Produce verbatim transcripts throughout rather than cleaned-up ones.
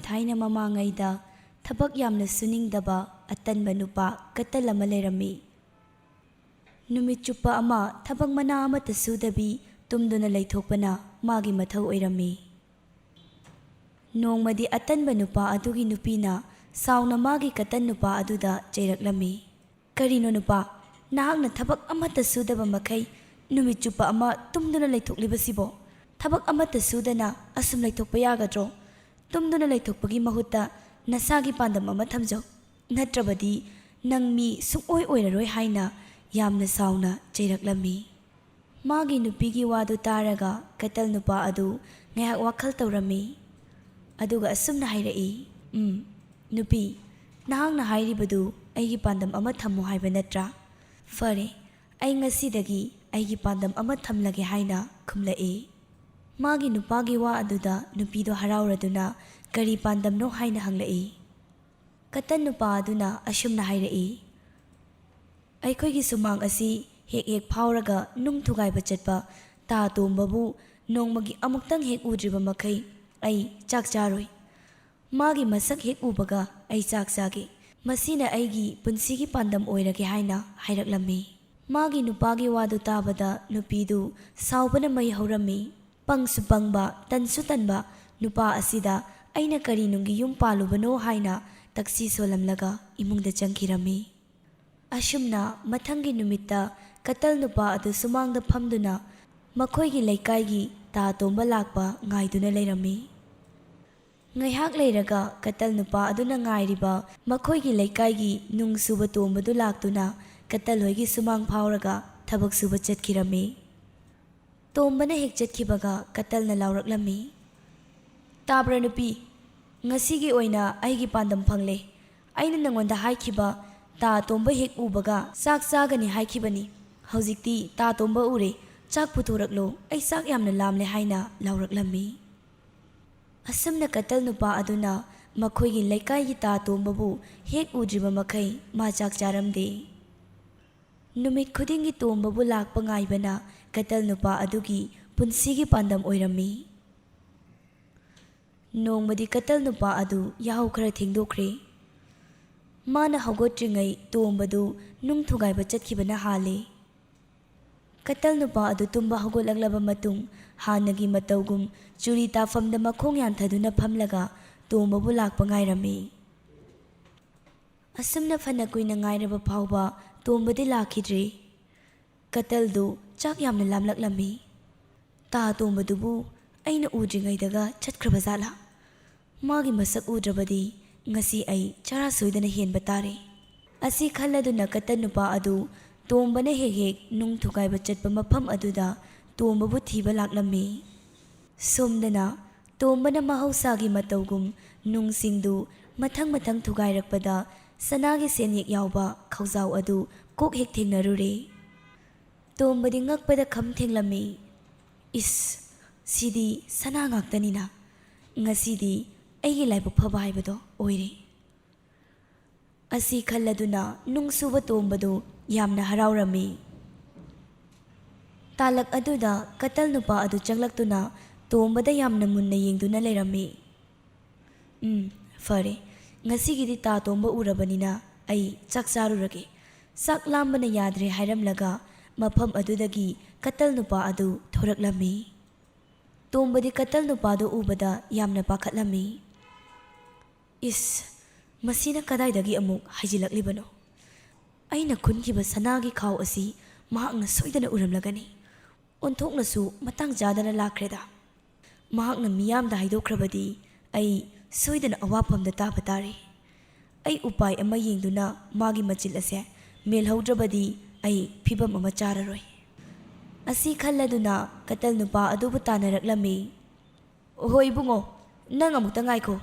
ꯊꯥꯏꯅ ꯃꯃꯥꯡꯉꯩꯗ ꯊꯕꯛ ꯌꯥꯝꯅ ꯁꯨꯅꯤꯡꯗꯕ ꯑꯇꯟꯕ ꯅꯨꯄꯥ ꯀꯇꯜ ꯑꯃ ꯂꯩꯔꯝꯃꯤ꯫ ꯅꯨꯃꯤꯠ ꯆꯨꯞꯄ ꯑꯃ ꯊꯕꯛ ꯃꯅꯥ ꯑꯃꯠꯇ ꯁꯨꯗꯕꯤ ꯇꯨꯝꯗꯨꯅ ꯂꯩꯊꯣꯛꯄꯅ ꯃꯥꯒꯤ ꯃꯊꯧ ꯑꯣꯏꯔꯝꯃꯤ꯫ ꯅꯣꯡꯃꯗꯤ ꯑꯇꯟꯕ ꯅꯨꯄꯥ ꯑꯗꯨꯒꯤ ꯅꯨꯄꯤꯅ ꯁꯥꯎꯅ ꯃꯥꯒꯤ ꯀꯇꯟ ꯅꯨꯄꯥ ꯑꯗꯨꯗ ꯆꯩꯔꯛꯂꯝꯃꯤ꯫ "ꯀꯔꯤꯅꯣ ꯅꯨꯄꯥ, ꯅꯍꯥꯛꯅ ꯊꯕꯛ ꯑꯃꯠꯇ ꯁꯨꯗꯕ ꯃꯈꯩ ꯅꯨꯃꯤꯠ ꯆꯨꯞꯄ ꯑꯃ ꯇꯨꯝꯗꯨꯅ ꯂꯩꯊꯣꯛꯂꯤꯕꯁꯤꯕꯣ? ꯊꯕꯛ ꯑꯃꯠꯇ ꯁꯨꯗꯅ ꯑꯁꯨꯝ ꯂꯩꯊꯣꯛꯄ ꯌꯥꯒꯗ꯭ꯔꯣ? ꯇꯨꯝꯗꯨꯅ ꯂꯩꯊꯣꯛꯄꯒꯤ ꯃꯍꯨꯠꯇ ꯅꯁꯥꯒꯤ ꯄꯥꯟꯗꯝ ꯑꯃ ꯊꯝꯖꯧ, ꯅꯠꯇ꯭ꯔꯕꯗꯤ ꯅꯪ ꯃꯤ ꯁꯨꯡꯑꯣꯏ ꯑꯣꯏꯔꯔꯣꯏ" ꯍꯥꯏꯅ ꯌꯥꯝꯅ ꯁꯥꯎꯅ ꯆꯩꯔꯛꯂꯝꯃꯤ꯫ ꯃꯥꯒꯤ ꯅꯨꯄꯤꯒꯤ ꯋꯥꯗꯨ ꯇꯥꯔꯒ ꯀꯇꯜ ꯅꯨꯄꯥ ꯑꯗꯨ ꯉꯥꯏꯍꯥꯛ ꯋꯥꯈꯜ ꯇꯧꯔꯝꯃꯤ꯫ ꯑꯗꯨꯒ ꯑꯁꯨꯝꯅ ꯍꯥꯏꯔꯛꯏ, "ꯎꯝ, ꯅꯨꯄꯤ, ꯅꯍꯥꯛꯅ ꯍꯥꯏꯔꯤꯕꯗꯨ ꯑꯩꯒꯤ ꯄꯥꯟꯗꯝ ꯑꯃ ꯊꯝꯃꯨ ꯍꯥꯏꯕ ꯅꯠꯇ꯭ꯔꯥ? ꯐꯔꯦ, ꯑꯩ ꯉꯁꯤꯗꯒꯤ ꯑꯩꯒꯤ ꯄꯥꯟꯗꯝ ꯑꯃ ꯊꯝꯂꯒꯦ" ꯍꯥꯏꯅ ꯈꯨꯝꯂꯛꯏ꯫ ꯃꯥꯒꯤ ꯅꯨꯄꯥꯒꯤ ꯋꯥ ꯑꯗꯨꯗ ꯅꯨꯄꯤꯗꯣ ꯍꯔꯥꯎꯔꯗꯨꯅ "ꯀꯔꯤ ꯄꯥꯟꯗꯝꯅꯣ?" ꯍꯥꯏꯅ ꯍꯪꯂꯛꯏ꯫ ꯀꯇꯟ ꯅꯨꯄꯥ ꯑꯗꯨꯅ ꯑꯁꯨꯝꯅ ꯍꯥꯏꯔꯛꯏ, "ꯑꯩꯈꯣꯏꯒꯤ ꯁꯨꯃꯥꯡ ꯑꯁꯤ ꯍꯦꯛ ꯍꯦꯛ ꯐꯥꯎꯔꯒ ꯅꯨꯡ ꯊꯨꯒꯥꯏꯕ ꯆꯠꯄ ꯇꯥ ꯇꯣꯝꯕꯕꯨ ꯅꯣꯡꯃꯒꯤ ꯑꯃꯨꯛꯇꯪ ꯍꯦꯛ ꯎꯗ꯭ꯔꯤꯕ ꯃꯈꯩ ꯑꯩ ꯆꯥꯛ ꯆꯥꯔꯣꯏ꯫ ꯃꯥꯒꯤ ꯃꯁꯛ ꯍꯦꯛ ꯎꯕꯒ ꯑꯩ ꯆꯥꯛ ꯆꯥꯒꯦ꯫ ꯃꯁꯤꯅ ꯑꯩꯒꯤ ꯄꯨꯟꯁꯤꯒꯤ ꯄꯥꯟꯗꯝ ꯑꯣꯏꯔꯒꯦ" ꯍꯥꯏꯅ ꯍꯥꯏꯔꯛꯂꯝꯃꯤ꯫ ꯃꯥꯒꯤ ꯅꯨꯄꯥꯒꯤ ꯋꯥꯗꯨ ꯇꯥꯕꯗ ꯅꯨꯄꯤꯗꯨ ꯁꯥꯎꯕꯅ ꯃꯩ ꯍꯧꯔꯝꯃꯤ꯫ "ꯄꯪꯁꯨ ꯄꯪꯕ, ꯇꯟꯁꯨ ꯇꯟꯕ ꯅꯨꯄꯥ ꯑꯁꯤꯗ ꯑꯩꯅ ꯀꯔꯤ ꯅꯨꯡꯒꯤ ꯌꯨꯝ ꯄꯥꯜꯂꯨꯕꯅꯣ?" ꯍꯥꯏꯅ ꯇꯛꯁꯤ ꯁꯣꯜꯂꯝꯂꯒ ꯏꯃꯨꯡꯗ ꯆꯪꯈꯤꯔꯝꯃꯤ꯫ ꯑꯁꯨꯝꯅ ꯃꯊꯪꯒꯤ ꯅꯨꯃꯤꯠꯇ ꯀꯇꯜ ꯅꯨꯄꯥ ꯑꯗꯨ ꯁꯨꯃꯥꯡꯗ ꯐꯝꯗꯨꯅ ꯃꯈꯣꯏꯒꯤ ꯂꯩꯀꯥꯏꯒꯤ ꯇꯥ ꯇꯣꯝꯕ ꯂꯥꯛꯄ ꯉꯥꯏꯗꯨꯅ ꯂꯩꯔꯝꯃꯤ꯫ ꯉꯥꯏꯍꯥꯛ ꯂꯩꯔꯒ ꯀꯇꯜ ꯅꯨꯄꯥ ꯑꯗꯨꯅ ꯉꯥꯏꯔꯤꯕ ꯃꯈꯣꯏꯒꯤ ꯂꯩꯀꯥꯏꯒꯤ ꯅꯨꯡ ꯁꯨꯕ ꯇꯣꯝꯕꯗꯨ ꯂꯥꯛꯇꯨꯅ ꯀꯇꯜ ꯍꯣꯏꯒꯤ ꯁꯨꯃꯥꯡ ꯐꯥꯎꯔꯒ ꯊꯕꯛ ꯁꯨꯕ ꯆꯠꯈꯤꯔꯝꯃꯤ꯫ ꯇꯣꯝꯕꯅ ꯍꯦꯛ ꯆꯠꯈꯤꯕꯒ ꯀꯇꯜꯅ ꯂꯥꯎꯔꯛꯂꯝꯃꯤ, "ꯇꯥꯕ꯭ꯔꯥ ꯅꯨꯄꯤ? ꯉꯁꯤꯒꯤ ꯑꯣꯏꯅ ꯑꯩꯒꯤ ꯄꯥꯟꯗꯝ ꯐꯪꯂꯦ꯫ ꯑꯩꯅ ꯅꯉꯣꯟꯗ ꯍꯥꯏꯈꯤꯕ ꯇꯥ ꯇꯣꯝꯕ ꯍꯦꯛ ꯎꯕꯒ ꯆꯥꯛ ꯆꯥꯒꯅꯤ ꯍꯥꯏꯈꯤꯕꯅꯤ꯫ ꯍꯧꯖꯤꯛꯇꯤ ꯇꯥ ꯇꯣꯝꯕ ꯎꯔꯦ, ꯆꯥꯛ ꯄꯨꯊꯣꯔꯛꯂꯣ, ꯑꯩ ꯆꯥꯛ ꯌꯥꯝꯅ ꯂꯥꯝꯂꯦ" ꯍꯥꯏꯅ ꯂꯥꯎꯔꯛꯂꯝꯃꯤ꯫ ꯑꯁꯨꯝꯅ ꯀꯇꯜ ꯅꯨꯄꯥ ꯑꯗꯨꯅ ꯃꯈꯣꯏꯒꯤ ꯂꯩꯀꯥꯏꯒꯤ ꯇꯥ ꯇꯣꯝꯕꯕꯨ ꯍꯦꯛ ꯎꯗ꯭ꯔꯤꯕ ꯃꯈꯩ ꯃꯥ ꯆꯥꯛ ꯆꯥꯔꯝꯗꯦ꯫ ꯅꯨꯃꯤꯠ ꯈꯨꯗꯤꯡꯒꯤ ꯇꯣꯝꯕꯕꯨ ꯂꯥꯛꯄ ꯉꯥꯏꯕꯅ ꯀꯇꯜ ꯅꯨꯄꯥ ꯑꯗꯨꯒꯤ ꯄꯨꯟꯁꯤꯒꯤ ꯄꯥꯟꯗꯝ ꯑꯣꯏꯔꯝꯃꯤ꯫ ꯅꯣꯡꯃꯗꯤ ꯀꯇꯜ ꯅꯨꯄꯥ ꯑꯗꯨ ꯌꯥꯍꯧ ꯈꯔ ꯊꯦꯡꯗꯣꯛꯈ꯭ꯔꯦ꯫ ꯃꯥꯅ ꯍꯧꯒꯠꯇ꯭ꯔꯤꯉꯩ ꯇꯣꯝꯕꯗꯨ ꯅꯨꯡ ꯊꯨꯒꯥꯏꯕ ꯆꯠꯈꯤꯕꯅ ꯍꯥꯜꯂꯦ꯫ ꯀꯇꯜ ꯅꯨꯄꯥ ꯑꯗꯨ ꯇꯨꯝꯕ ꯍꯧꯒꯠꯂꯛꯂꯕ ꯃꯇꯨꯡ, ꯍꯥꯟꯅꯒꯤ ꯃꯇꯧꯒꯨꯝ ꯆꯨꯔꯤ ꯇꯥꯐꯝꯗ ꯃꯈꯣꯡ ꯌꯥꯟꯊꯗꯨꯅ ꯐꯝꯂꯒ ꯇꯣꯝꯕꯕꯨ ꯂꯥꯛꯄ ꯉꯥꯏꯔꯝꯃꯤ꯫ ꯑꯁꯨꯝꯅ ꯐꯅ ꯀꯨꯏꯅ ꯉꯥꯏꯔꯕ ꯐꯥꯎꯕ ꯇꯣꯝꯕꯗꯤ ꯂꯥꯛꯈꯤꯗ꯭ꯔꯦ꯫ ꯀꯇꯜꯗꯨ ꯆꯥꯛ ꯌꯥꯝꯅ ꯂꯥꯝꯂꯛꯂꯝꯃꯤ꯫ ꯇꯥ ꯇꯣꯝꯕꯗꯨꯕꯨ ꯑꯩꯅ ꯎꯗ꯭ꯔꯤꯉꯩꯗꯒ ꯆꯠꯈ꯭ꯔꯕ ꯖꯥꯠꯂꯥ? ꯃꯥꯒꯤ ꯃꯁꯛ ꯎꯗ꯭ꯔꯕꯗꯤ ꯉꯁꯤ ꯑꯩ ꯆꯔꯥ ꯁꯣꯏꯗꯅ ꯍꯦꯟꯕ ꯇꯥꯔꯦ꯫ ꯑꯁꯤ ꯈꯜꯂꯗꯨꯅ ꯀꯇꯟ ꯅꯨꯄꯥ ꯑꯗꯨ ꯇꯣꯝꯕꯅ ꯍꯦꯛ ꯍꯦꯛ ꯅꯨꯡ ꯊꯨꯒꯥꯏꯕ ꯆꯠꯄ ꯃꯐꯝ ꯑꯗꯨꯗ ꯇꯣꯝꯕꯕꯨ ꯊꯤꯕ ꯂꯥꯛꯂꯝꯃꯤ꯫ ꯁꯣꯝꯗꯅ ꯇꯣꯝꯕꯅ ꯃꯍꯧꯁꯥꯒꯤ ꯃꯇꯧꯒꯨꯝ ꯅꯨꯡꯁꯤꯡꯗꯨ ꯃꯊꯪ ꯃꯊꯪ ꯊꯨꯒꯥꯏꯔꯛꯄꯗ ꯁꯅꯥꯒꯤ ꯁꯦꯟꯌꯦꯛ ꯌꯥꯎꯕ ꯈꯧꯖꯥꯎ ꯑꯗꯨ ꯀꯣꯛ ꯍꯦꯛ ꯊꯦꯡꯅꯔꯨꯔꯦ꯫ ꯇꯣꯝꯕꯗꯤ ꯉꯛꯄꯗ ꯈꯝ ꯊꯦꯡꯂꯝꯃꯤ꯫ "ꯏꯁ, ꯁꯤꯗꯤ ꯁꯅꯥ ꯉꯥꯛꯇꯅꯤꯅ꯫ ꯉꯁꯤꯗꯤ ꯑꯩꯒꯤ ꯂꯥꯏꯕꯛ ꯐꯕ ꯍꯥꯏꯕꯗꯣ ꯑꯣꯏꯔꯦ"꯫ ꯑꯁꯤ ꯈꯜꯂꯗꯨꯅ ꯅꯨꯡ ꯁꯨꯕ ꯇꯣꯝꯕꯗꯨ ꯌꯥꯝꯅ ꯍꯔꯥꯎꯔꯝꯃꯤ꯫ ꯇꯥꯂꯛ ꯑꯗꯨꯗ ꯀꯇꯜ ꯅꯨꯄꯥ ꯑꯗꯨ ꯆꯪꯂꯛꯇꯨꯅ ꯇꯣꯝꯕꯗ ꯌꯥꯝꯅ ꯃꯨꯟꯅ ꯌꯦꯡꯗꯨꯅ ꯂꯩꯔꯝꯃꯤ꯫ "ꯎꯝ, ꯐꯔꯦ꯫ ꯉꯁꯤꯒꯤꯗꯤ ꯇꯥ ꯇꯣꯝꯕ ꯎꯔꯕꯅꯤꯅ ꯑꯩ ꯆꯥꯛ ꯆꯥꯔꯨꯔꯒꯦ꯫ ꯆꯥꯛ ꯂꯥꯝꯕꯅ ꯌꯥꯗ꯭ꯔꯦ" ꯍꯥꯏꯔꯝꯂꯒ ꯃꯐꯝ ꯑꯗꯨꯗꯒꯤ ꯀꯇꯜ ꯅꯨꯄꯥ ꯑꯗꯨ ꯊꯣꯔꯛꯂꯝꯃꯤ꯫ ꯇꯣꯝꯕꯗꯤ ꯀꯇꯜ ꯅꯨꯄꯥꯗꯨ ꯎꯕꯗ ꯌꯥꯝꯅ ꯄꯥꯈꯠꯂꯝꯃꯤ꯫ "ꯏꯁ, ꯃꯁꯤꯅ ꯀꯗꯥꯏꯗꯒꯤ ꯑꯃꯨꯛ ꯍꯥꯏꯖꯤꯜꯂꯛꯂꯤꯕꯅꯣ? ꯑꯩꯅ ꯈꯨꯟꯈꯤꯕ ꯁꯅꯥꯒꯤ ꯈꯥꯎ ꯑꯁꯤ ꯃꯍꯥꯛꯅ ꯁꯣꯏꯗꯅ ꯎꯔꯝꯂꯒꯅꯤ꯫ ꯑꯣꯟꯊꯣꯛꯅꯁꯨ ꯃꯇꯥꯡ ꯆꯥꯗꯅ ꯂꯥꯛꯈ꯭ꯔꯦꯗ꯫ ꯃꯍꯥꯛꯅ ꯃꯤꯌꯥꯝꯗ ꯍꯥꯏꯗꯣꯛꯈ꯭ꯔꯕꯗꯤ ꯑꯩ ꯁꯣꯏꯗꯅ ꯑꯋꯥꯐꯝꯗ ꯇꯥꯕ ꯇꯥꯔꯦ꯫ ꯑꯩ ꯎꯄꯥꯏ ꯑꯃ ꯌꯦꯡꯗꯨꯅ ꯃꯥꯒꯤ ꯃꯆꯤꯜ ꯑꯁꯦ ꯃꯦꯜꯍꯧꯗ꯭ꯔꯕꯗꯤ ꯑꯩ ꯐꯤꯕꯝ ꯑꯃ ꯆꯥꯔꯔꯣꯏ"꯫ ꯑꯁꯤ ꯈꯜꯂꯗꯨꯅ ꯀꯇꯜ ꯅꯨꯄꯥ ꯑꯗꯨꯕꯨ ꯇꯥꯟꯅꯔꯛꯂꯝꯃꯤ꯫ "ꯑꯣꯍꯣ ꯏꯕꯨꯡꯉꯣ, ꯅꯪ ꯑꯃꯨꯛꯇ ꯉꯥꯏꯈꯣ꯫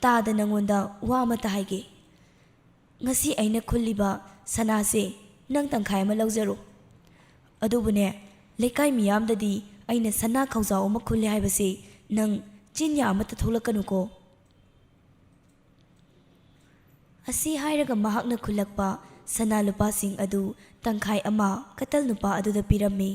ꯇꯥꯗ ꯅꯪꯉꯣꯟꯗ ꯋꯥ ꯑꯃꯇ ꯍꯥꯏꯒꯦ꯫ ꯉꯁꯤ ꯑꯩꯅ ꯈꯨꯜꯂꯤꯕ ꯁꯅꯥꯁꯦ ꯅꯪ ꯇꯪꯈꯥꯏ ꯑꯃ ꯂꯧꯖꯔꯣ꯫ ꯑꯗꯨꯕꯨꯅꯦ, ꯂꯩꯀꯥꯏ ꯃꯤꯌꯥꯝꯗꯗꯤ ꯑꯩꯅ ꯁꯅꯥ ꯈꯧꯖꯥꯎ ꯑꯃ ꯈꯨꯜꯂꯦ ꯍꯥꯏꯕꯁꯦ ꯅꯪ ꯆꯤꯟꯌꯥ ꯑꯃꯠꯇ ꯊꯣꯛꯂꯛꯀꯅꯨꯀꯣ"꯫ ꯑꯁꯤ ꯍꯥꯏꯔꯒ ꯃꯍꯥꯛꯅ ꯈꯨꯜꯂꯛꯄ ꯁꯅꯥ ꯂꯨꯄꯥꯁꯤꯡ ꯑꯗꯨ ꯇꯪꯈꯥꯏ ꯑꯃ ꯀꯇꯜ ꯅꯨꯄꯥ ꯑꯗꯨꯗ ꯄꯤꯔꯝꯃꯤ꯫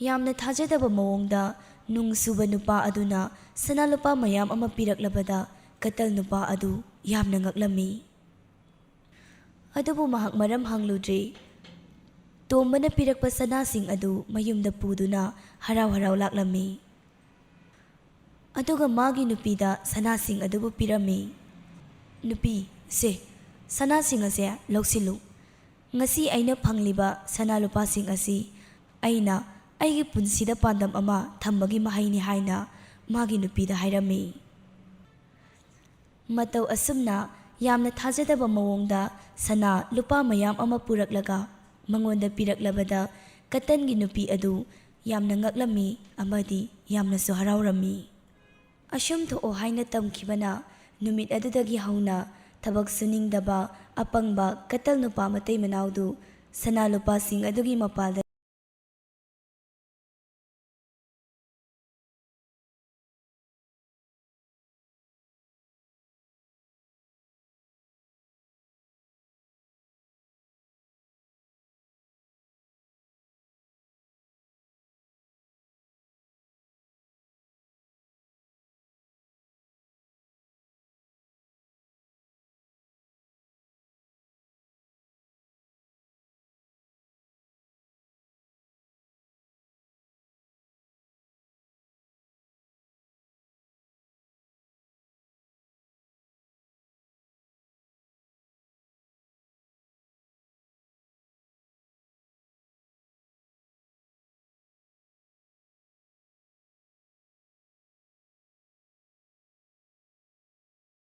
ꯌꯥꯝꯅ ꯊꯥꯖꯗꯕ ꯃꯑꯣꯡꯗ ꯅꯨꯡ ꯁꯨꯕ ꯅꯨꯄꯥ ꯑꯗꯨꯅ ꯁꯅꯥ ꯂꯨꯄꯥ ꯃꯌꯥꯝ ꯑꯃ ꯄꯤꯔꯛꯂꯕꯗ ꯀꯇꯜ ꯅꯨꯄꯥ ꯑꯗꯨ ꯌꯥꯝꯅ ꯉꯛꯂꯝꯃꯤ꯫ ꯑꯗꯨꯕꯨ ꯃꯍꯥꯛ ꯃꯔꯝ ꯍꯪꯂꯨꯗ꯭ꯔꯤ꯫ ꯇꯣꯝꯕꯅ ꯄꯤꯔꯛꯄ ꯁꯅꯥꯁꯤꯡ ꯑꯗꯨ ꯃꯌꯨꯝꯗ ꯄꯨꯗꯨꯅ ꯍꯔꯥꯎ ꯍꯔꯥꯎ ꯂꯥꯛꯂꯝꯃꯤ꯫ ꯑꯗꯨꯒ ꯃꯥꯒꯤ ꯅꯨꯄꯤꯗ ꯁꯅꯥꯁꯤꯡ ꯑꯗꯨꯕꯨ ꯄꯤꯔꯝꯃꯤ꯫ "ꯅꯨꯄꯤ, ꯁꯦ, ꯁꯅꯥꯁꯤꯡ ꯑꯁꯦ ꯂꯧꯁꯤꯜꯂꯨ꯫ ꯉꯁꯤ ꯑꯩꯅ ꯐꯪꯂꯤꯕ ꯁꯅꯥ ꯂꯨꯄꯥꯁꯤꯡ ꯑꯁꯤ ꯑꯩꯅ ꯑꯩꯒꯤ ꯄꯨꯟꯁꯤꯗ ꯄꯥꯟꯗꯝ ꯑꯃ ꯊꯝꯕꯒꯤ ꯃꯍꯩꯅꯤ" ꯍꯥꯏꯅ ꯃꯥꯒꯤ ꯅꯨꯄꯤꯗ ꯍꯥꯏꯔꯝꯃꯤ꯫ ꯃꯇꯧ ꯑꯁꯨꯝꯅ ꯌꯥꯝꯅ ꯊꯥꯖꯗꯕ ꯃꯑꯣꯡꯗ ꯁꯅꯥ ꯂꯨꯄꯥ ꯃꯌꯥꯝ ꯑꯃ ꯄꯨꯔꯛꯂꯒ ꯃꯉꯣꯟꯗ ꯄꯤꯔꯛꯂꯕꯗ ꯀꯇꯟꯒꯤ ꯅꯨꯄꯤ ꯑꯗꯨ ꯌꯥꯝꯅ ꯉꯛꯂꯝꯃꯤ ꯑꯃꯗꯤ ꯌꯥꯝꯅꯁꯨ ꯍꯔꯥꯎꯔꯝꯃꯤ꯫ ꯑꯁꯨꯝ ꯊꯣꯛꯑꯣ ꯍꯥꯏꯅ ꯇꯝꯈꯤꯕꯅ ꯅꯨꯃꯤꯠ ꯑꯗꯨꯗꯒꯤ ꯍꯧꯅ ꯊꯕꯛ ꯁꯨꯅꯤꯡꯗꯕ ꯑꯄꯪꯕ ꯀꯇꯜ ꯅꯨꯄꯥ ꯃꯇꯩ ꯃꯅꯥꯎꯗꯨ ꯁꯅꯥ ꯂꯨꯄꯥꯁꯤꯡ ꯑꯗꯨꯒꯤ ꯃꯄꯥꯜꯗ